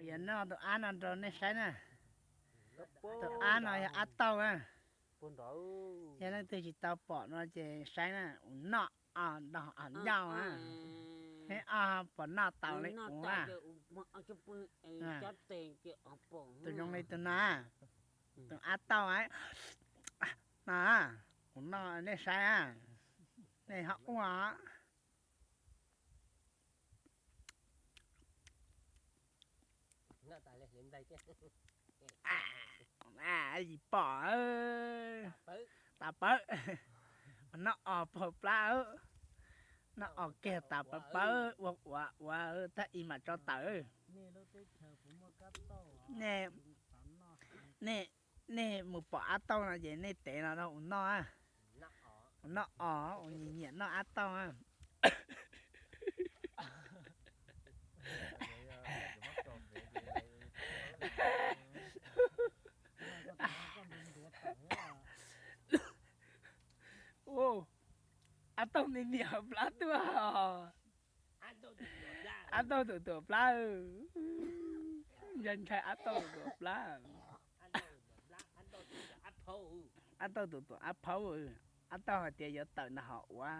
Yuav noj tus ab no rau nej saib na. Tus ab no yog ab tauj na. Yog leej twg tsis tau pom no ces saib na, ua noj os, noj os, ncauj na. Neb ob puas noj tau li ua? Tus zoo li tus no, tus ab tauj no, ua noj nej saib, nej ho ua. Yim pom tas pawb, noj os paug plab, noj os kiag tas pawb pawb, ua ua ua tag ib mam tso tawm. Nej mus pom ab tauj no ces nej tev los rau ua noj, ua noj os, ua nyiam nyiam noj ab tauj. Ab tauj ni niam plab tuaj. Ab tauj tus tuam plab, ntshai ntshai ab tauj tus tuam plab. Ab tauj tus tuam ab phaub, ab tauj hais tias yuav tawm nram hov ua.